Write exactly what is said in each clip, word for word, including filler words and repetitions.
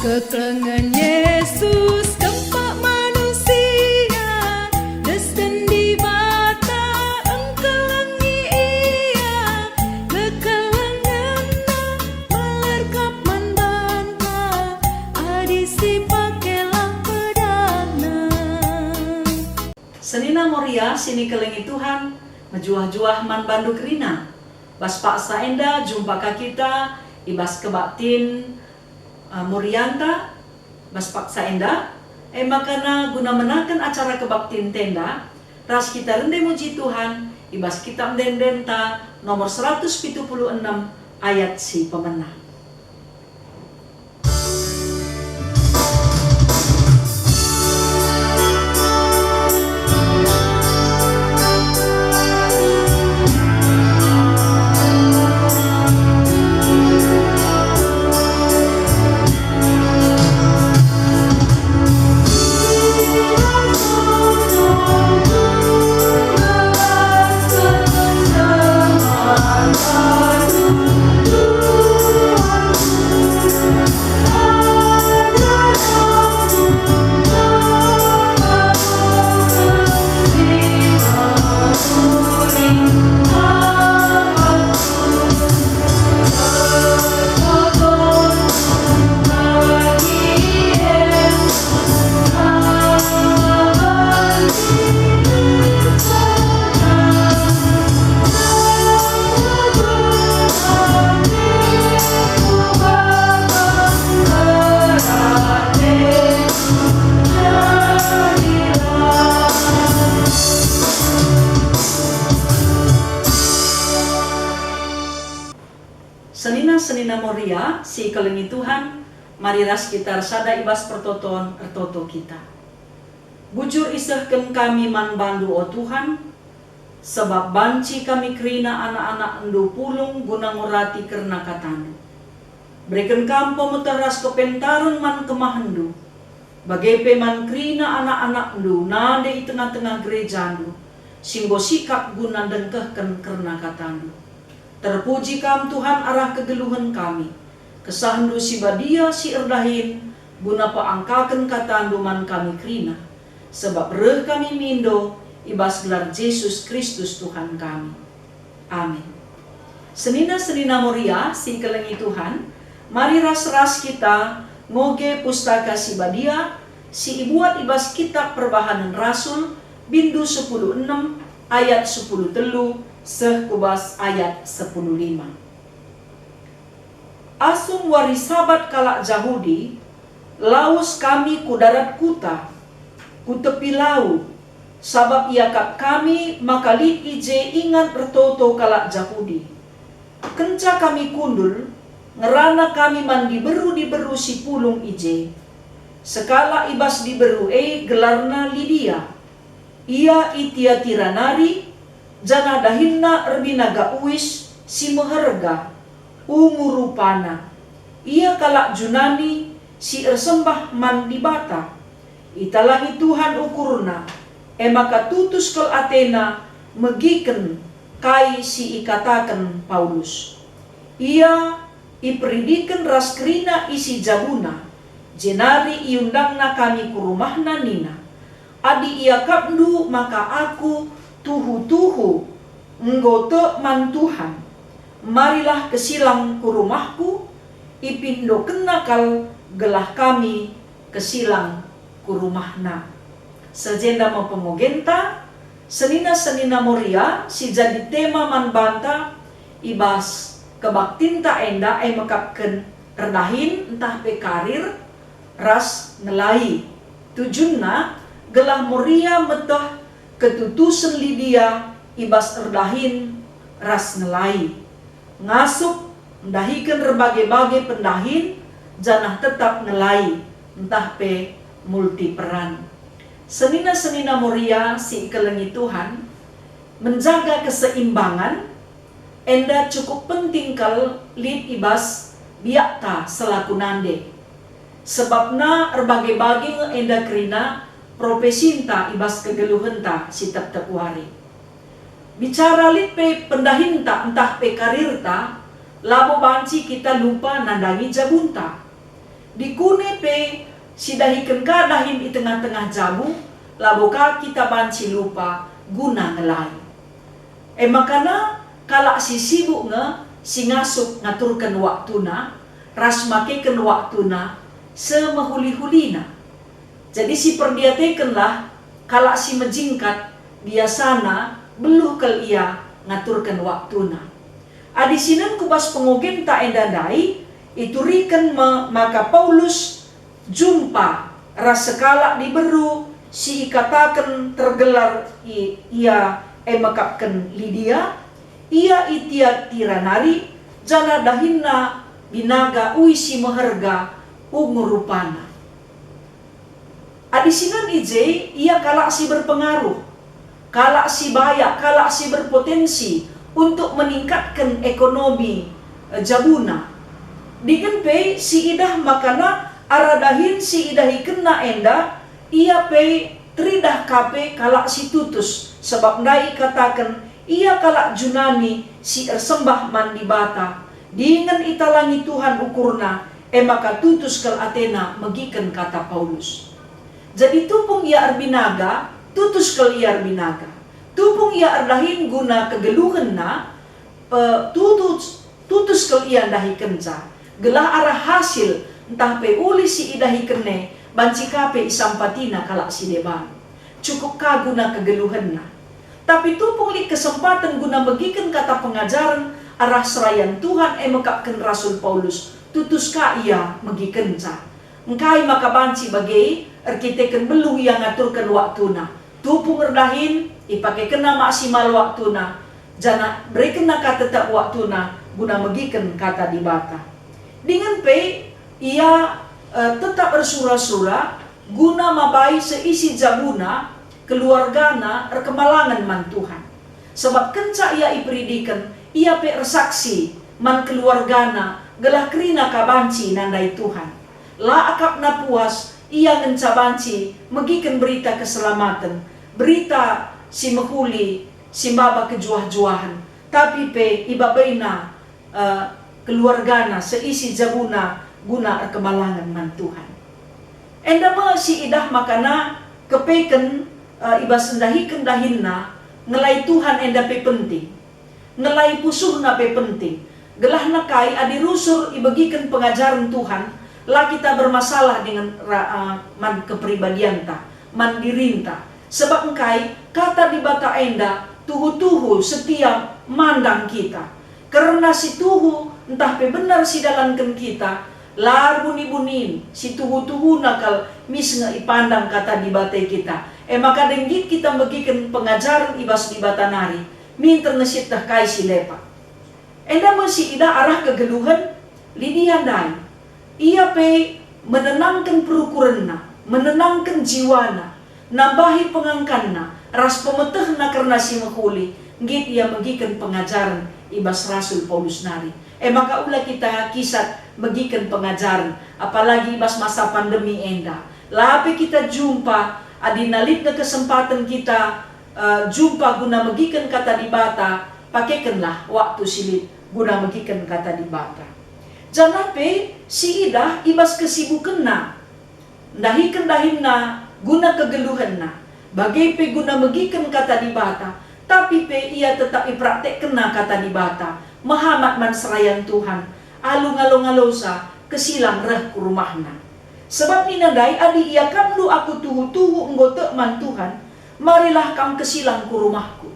Kekelengen Yesus kempak manusia, desken Dibata engkelengi Ia, kekelengenNa melerkap man banta, adi sipake lah pedangna. Senina Moria si ikelengi Tuhan, mejuah-juah man bandu kerina. Bas paksa enda jumpa ka kita i bas kebaktin, eh, Morianta, bas paksa enda, e maka guna menaken acara kebaktinta enda, ras kita rende muji Tuhan i bas Kitab Ende-endenta nomor seratus pitu puluh enem ayat si pemena. Senina-senina Moria si ikelengi Tuhan, mari ras kita ersada i bas pertoton ertoto kita. Bujur isehken kami man bandu, o Tuhan, sabap banci kami kerina anak-anakndu pulung guna ngurati kerna katandu. Bereken kam pemeteh ras kepentaren man kemahenndu, bage pe man kerina anak-anakndu nande i tengah-tengah gerejandu, si enggo sikap guna ndengkehken kerna katandu. Terpuji Kam, Tuhan, arah kegeluhen kami. KesahNdu si Badia si erdahin guna peangkaken katandu man kami kerina, sabap reh kami mindo i bas gelar Jesus Kristus Tuhan kami. Amin. Senina-senina Moria si ikelengi Tuhan, mari ras-ras kita ngoge Pustaka Si Badia si ibuat i bas Kitab Perbahanen Rasul, bindu sepuluh enem, ayat sepuluh telu seh ku bas ayat sepuluh lima. Asum wari Sabat kalak Jahudi, lawes kami ku darat kuta, ku tepi lau, sabap iakap kami maka lit i je ingan ertoto kalak Jahudi. Kenca kami kundul, ngerana kami man diberu-diberu si pulung i je. Sekalak i bas diberu e gelarna Lidia. Ia i Tiatira nari, janah dahinna erbinaga uis si meherga, ungu rupana. Ia kalak Junani si ersembah man Dibata. Italangi Tuhan ukurna, e maka tutus kal atena megiken kai si ikataken Paulus. Ia iperidiken ras kerina isi jabuna, jenari iundangna kami ku rumahna nina, "Adi iakapndu maka aku tuhu-tuhu enggo tek man Tuhan, marilah kesilang ku rumahku," ipindokenna kal gelah kami kesilang ku rumahna. Seh jenda me pengogenta, senina-senina Moria si jadi tema man banta i bas kebaktinta enda, e mekapken erdahin ntah pe karir ras ngelai. Tujunna gelah Moria meteh ketutusen Lidia i bas erdahin ras ngelai. Ngasup ndahiken erbage-bage pendahin janah tetap ngelai ntah pe multiperan. Senina-senina Moria si ikelengi Tuhan, menjaga keseimbangan enda cukup penting kal lit i bas biakta selaku nande. Sebabna erbage-bage nge enda kerina profesinta i bas kegeluhenta si tep-tep wari. Bicara lit pe pendahinta ntah pe karirta, labo banci kita lupa nandangi jabunta. Dikune pe sidahiken ka dahin i tengah-tengah jabu, labo ka kita banci lupa guna ngelai. E makana kalak si sibuk nge si ngasup ngaturken waktuna ras makeken waktuna semehuli-hulina. Jadi siperdiatekenlah kalak si mejingkat, biasana beluh kal ia ngaturken waktuna. Adi sinen ku bas pengogenta enda ndai, ituriken me maka Paulus jumpa ras sekalak diberu si ikataken tergelar i, ia e mekapken Lidia, ia i Tiatira nari, janah dahinna binaga ui si meherga ungu rupana. Adi sinen i je, ia kalak si berpengaruh, kalak si bayak, kalak si berpotensi untuk meningkatken ekonomi, eh, jabuna. Dingen pe siidah makana arah dahin si idahikenna enda, ia pe teridah ka pe kalak si tutus, sabap ndai ikataken ia kalak Junani si ersembah man Dibata, dingen italangi Tuhan ukurna, e maka tutus kal atena megiken kata Paulus. Jadi tupung ia erbinaga, tutus kal ia erbinaga. Tupung ia erdahin guna kegeluhenna, eh, tutus, tutus kal ia ndahikenca, gelah arah hasil ntah pe ulih si idahiken e banci ka pe isampatina kalak si deban. Cukup ka guna kegeluhenna. Tapi tupung lit kesempaten guna megiken kata pengajaren arah serayan Tuhan e mekapken Rasul Paulus, tutus ka ia megikenca. Engkai maka banci bage? Erkiteken beluh ia ngaturken waktuna. Tupung erdahin, ipakekenna maksimal waktuna, janah berekenna ka tetap waktuna guna megiken kata Dibata. Dingen pe ia, eh, tetap ersura-sura guna mabai seisi jabuna, keluargana erkemalangen man Tuhan. Sabap kenca ia iperidiken, ia pe ersaksi man keluargana gelah kerina ka banci nandai Tuhan. La akapna puas ia ngenca banci megiken berita keselamaten, berita si mehuli, si maba kejuah-juahen, tapi pe ibabaina, eh, keluargana seisi jabuna guna erkemalangen man Tuhan. Enda me si idah makana kepeken, eh, i bas ndahiken dahinna, ngelai Tuhan enda pe penting. Ngelai pusuhna pe penting. Gelahna kai adi rusur ibegiken pengajaren Tuhan, la kita bermasalah dingen ra-, eh, man kepribadianta, man dirinta. Sebab engkai? Kata Dibata enda tuhu-tuhu setia mandang kita. Kerna si tuhu ntah pe benar si dalanken kita, la erbuni-bunin, si tuhu-tuhuna kal mis nge ipandang Kata Dibata i kita. E maka denggit kita megiken pengajaren i bas Dibata nari, minter nge sieteh kai si lepak. Enda me si idah arah kegeluhen Lidia ndai. Ia pe menenangken perukurenna, menenangken jiwana, nambahi pengangkanna, ras pemetehna kerna si mehuli, nggit ia megiken pengajaren i bas Rasul Paulus nari. E maka ula kita kisat megiken pengajaren, apalagi i bas masa pandemi enda. La pe kita jumpa, adi na lit nge kesempaten kita, eh, jumpa guna megiken Kata Dibata, pakekenlah waktu si lit guna megiken Kata Dibata. Janah pe si idah i bas kesibukenna, ndahiken dahinna guna kegeluhenna, bage pe guna megiken Kata Dibata, tapi pe ia tetap ipraktekkenna Kata Dibata, mehamat man serayan Tuhan, alu ngalo-ngalosa kesilang reh ku rumahna. Sebab nina ndai, "Adi iakapndu aku tuhu-tuhu enggo tek man Tuhan, marilah kam kesilang ku rumahku."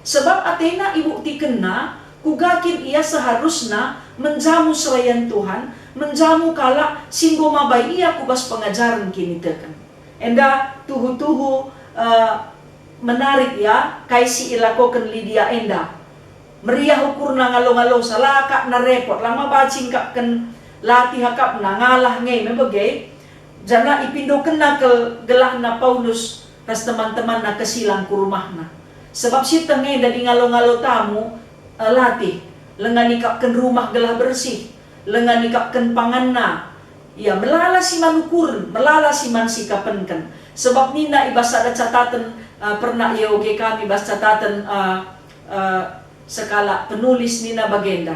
Sebab atena ibuktikenna kuga kin ia seharusna menjamu serayan Tuhan, menjamu kalak si enggo mabai ia ku bas pengajaren kiniteken. Enda tuhu-tuhu, eh, menarik ya, kai si ilakoken Lidia enda. Meriah ukurna ngalo-ngalosa, la akapna repot, la maba cingkapken latih akapna, ngalah nge me bage. Janah ipindokenna kal gelahna Paulus ras teman-temanna kesilang ku rumahna. Sebab sieteh nge dadi ngalo-ngalo tamu, eh, latih, langa nikapken rumah gelah bersih, langa nikapken panganna, Ia melala si man ukuren, melala si man sikapenken. Sebab nina i bas sada cataten, eh, pernah ioge kami bas cataten, eh, eh, sekalak penulis nina bagenda,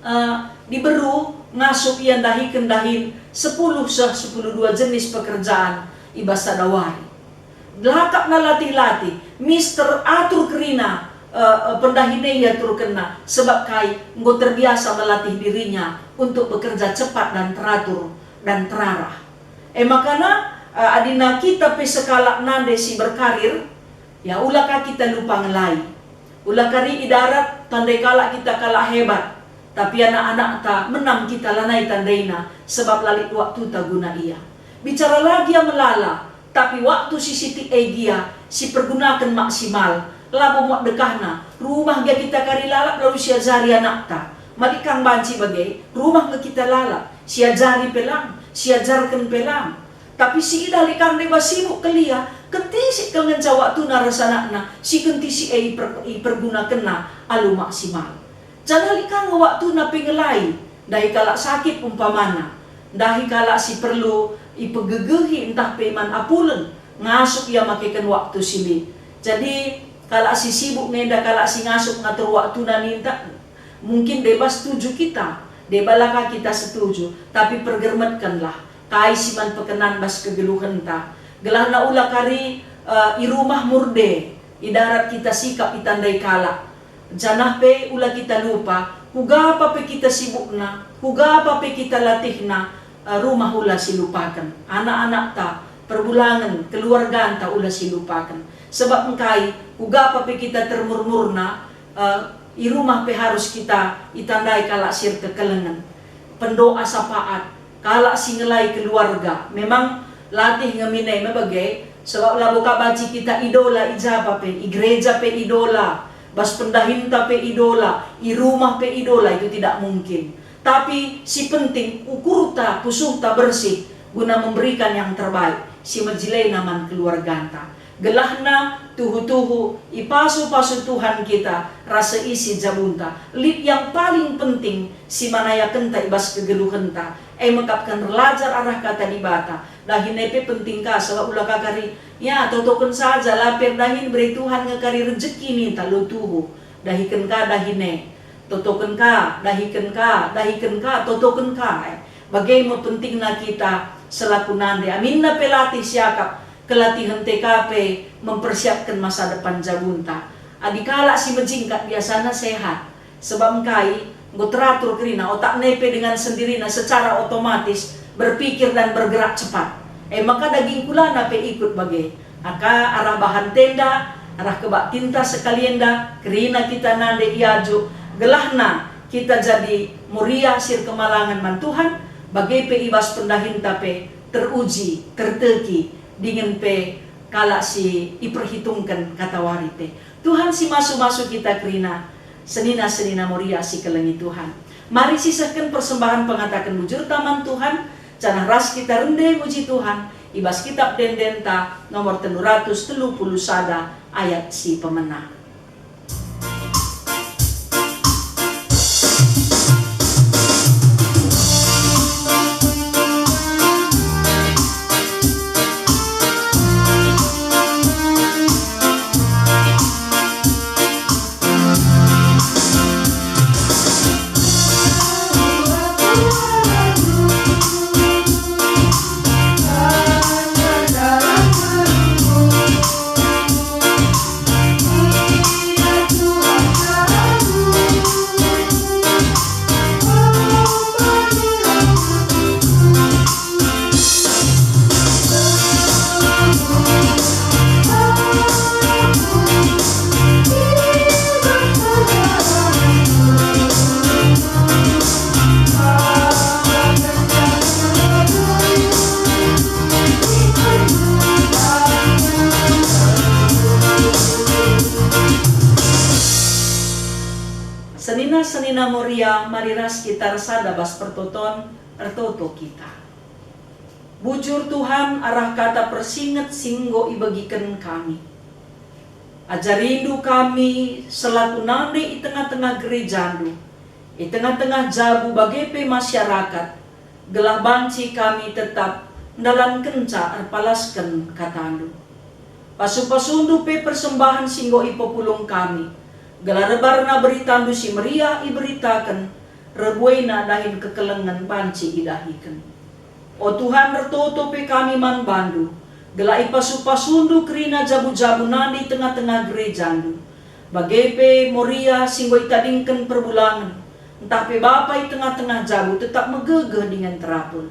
eh, diberu ngasup ia ndahiken dahin sepuluh seh sepuluh dua jenis pekerjaan i bas sada wari. Lakapna latih-latih, mister atur kerina, eh, eh, pendahina iaturkenna, sebab kai enggo terbiasa melatih dirinya untuk bekerja cepat dan teratur dan terarah. E makana, eh, adina kita pe sekalak nande si berkarir, ya, ula ka kita lupa ngelai. Ula kari i darat tandai kalak kita kalak hebat, tapi anak-anakta menam kita lanai tandaina, sebab la lit waktuta guna ia. Bicara lagi ia melala, tapi waktu si sitik e gia sipergunaken maksimal, labo muat dekahna, rumah gia kita kari lalap lalu siajari anakta. Malik kang banci bage, rumah nge kita lalap, siajari pe lang, siajarken pe lang. Tapi si idah lit kang deba sibuk kal ia, kentisik kal ngenca waktuna ras anakna, si kentisik e iper-, ipergunakenna alu maksimal. Janah lit kang waktuna pe ngelai, ndahi kalak sakit umpamana, ndahi kalak si perlu ipegegehi ntah pe man apuleng, ngasup ia makeken waktu si lit. Jadi, kalak si sibuk nge enda kalak si ngasup ngatur waktuna ninta, mungkin deba setuju kita, deba la ka kita setuju, tapi pergermetkenlah kai si man pekenan bas kegeluhenta. Gelahna ula kari, eh, i rumah murde, i darat kita sikap itandai kalak. Janah pe ula kita lupa, kuga pa pe kita sibukna, kuga pa pe kita latihna, eh, rumah ula silupaken, anak-anakta, perbulangen, keluarganta ula silupaken. Sebab engkai, kuga pa pe kita termurmurna, eh, i rumah pe harus kita itandai kalak si erkekelengen. Pendoa sapaat, kalak si ngelai keluarga. Memang latih nge min e me bage, sebab labo ka banci kita idola i ja pa pe, i gereja pe idola, bas pendahinta pe idola, i rumah pe idola, itu tidak mungkin. Tapi si penting ukurta, pusuhta bersih guna memberikan yang terbaik, si mejilena man keluarganta. Gelahna tuhu-tuhu ipasu-pasu Tuhan kita rasa isi jabunta. Lit yang paling penting si manayakenta i bas kegeluhenta, e mekapken erlajar arah Kata Dibata. Dahin e pe penting ka, sabap ula ka kari, ya, totoken saja, la pe erdahin bere Tuhan nge kari rejeki ninta lo tuhu. Dahiken ka dahin e. Totoken ka, dahiken ka, dahiken ka, totoken ka, eh. Bage me pentingna kita selaku nande. Aminna pe latih siakap, kelatihen T K P mempersiapken masa depan jabunta. Adi kalak si mejingkat biasana sehat. Sebab engkai? Enggo teratur kerina, otakna pe dengan sendirina secara otomatis berpikir dan bergerak cepat. E maka daging kulana pe ikut bage. Aka arah bahan tenda, arah kebaktinta sekalienda, kerina kita nande iajuk, gelahna kita jadi Moria si erkemalangen man Tuhan, bage pe i bas pendahinta pe teruji, terteki, dingen pe kalak si iperhitungken katawari pe. Tuhan si masu-masu kita kerina, senina-senina Moria si kelengi Tuhan. Mari sisehken persembahen pengataken bujurta man Tuhan, janah ras kita rende muji Tuhan i bas Kitab Ende-Endenta nomor telu ratus telu puluh sada ayat si pemena. Senina-senina Moria, mari ras kita ersada bas pertoton, ertoto kita. Bujur Tuhan, arah kata persinget si enggo ibegiken kami. Ajarindu kami selaku nande i tengah-tengah gerejandu, i tengah-tengah jabu bage pe masyarakat, gelah banci kami tetap ndalankenca erpalasken kataNdu. Pasu-pasundu pe persembahen si enggo ipepulung kami, gelah rebarna beritaNdu si meriah iberitaken, reh buena dahin kekelengen banci idahiken. O Tuhan, ertoto pe kami man bandu, gelah ipasu-pasundu kerina jabu-jabu nande i tengah-tengah gerejandu. Bage pe Moria si enggo itadingken perbulangen, ntah pe bapa i tengah-tengah jabu tetap megegeh dingen terapul.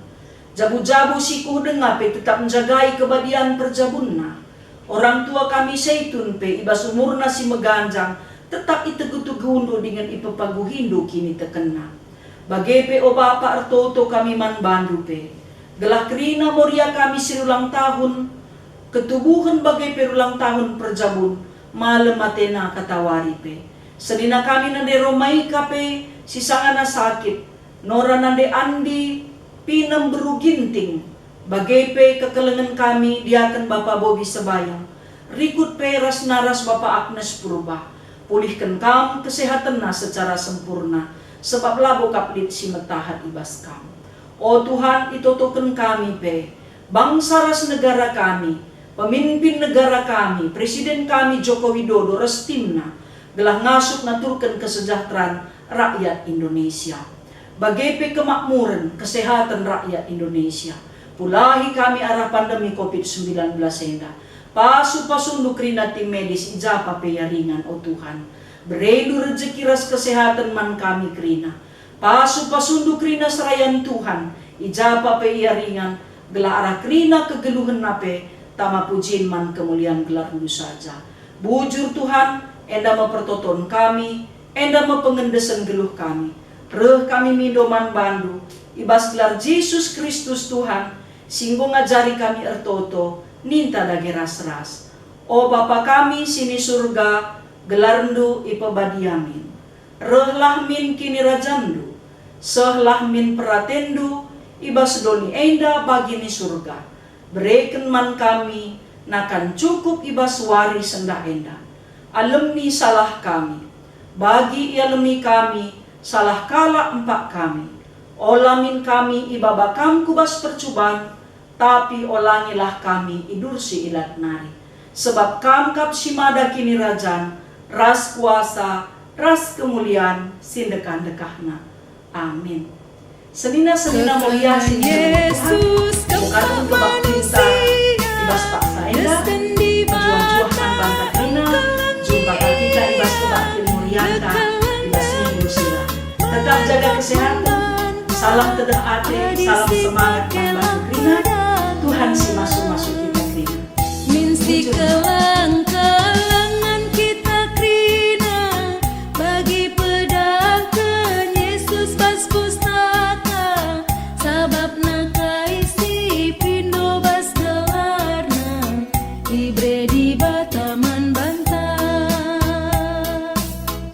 Jabu-jabu si kuh denga pe tetap njagai kebadian perjabunna. Orang tua kami Seitun pe i bas umurna si meganjang tetap itegu-tegundu dingen ipepaguhindu kinitekenna. Bage pe, o Bapa, ertoto kami man bandu pe, gelah kerina Moria kami si ulang tahun ketubuhen bage pe ulang tahun perjabun, malem atena katawari pe. Senina kami nande Romaika pe si sangana sakit, nora nande Andi pinem beru Ginting, bage pe kekelengen kami diaken Bapa Bobi Sebayang, rikut pe ras naras Bapa Agnes Purba. Pulihken kam kesehatenna secara sempurna, sebab labo kap lit si metahat i bas kam. O Tuhan, itotoken kami pe, bangsa ras negara kami, pemimpin negara kami, Presiden kami Joko Widodo ras timna, gelah ngasup ngaturken kesejahteraan rakyat Indonesia. Bage pe kemakmuren, kesehaten rakyat Indonesia. Pulahi kami arah pandemi covid sembilan belas enda. Pasu-pasundu kerina tim medis i ja pe ia ringan, o Tuhan. Berendu rejeki ras kesehaten man kami kerina. Pasu-pasundu kerina serayan Tuhan, i ja pe ia ringan, gelah arah kerina kegeluhenna pe tama pujin man kemulian gelarNdu saja. Bujur Tuhan, enda me pertoton kami, enda me pengendesen geluh kami. Reh kami mindo man bandu, i bas gelar Jesus Kristus Tuhan, si enggo ngajari kami ertoto, ninta dage ras-ras. O Bapa kami si ni Surga, gelarNdu ipebadia min. Rehlah min kinirajanNdu, sehlah min peratenNdu i bas doni enda bagi ni Surga. Bereken man kami nakan cukup i bas wari sendah enda. Alemi salah kami, bagi ialemi kami salah kalak empak kami. Ola min kami ibaba Kam ku bas percuban, tapi olangilah kami idursi ilat nari. Sebab Kam kap si mada kinirajan, ras kuasa, ras kemulian si ndekah-ndekahna. Amin. Senina-senina Moria si Tuhan, Yesus, bukaken kebaktinta i bas paksa enda, mejuah-juah man banta kerina, jumpa kita i bas kebaktin Morianta i bas minggu si enda. Tetap jaga kesehatan, salam tedeh ate, salam semangat.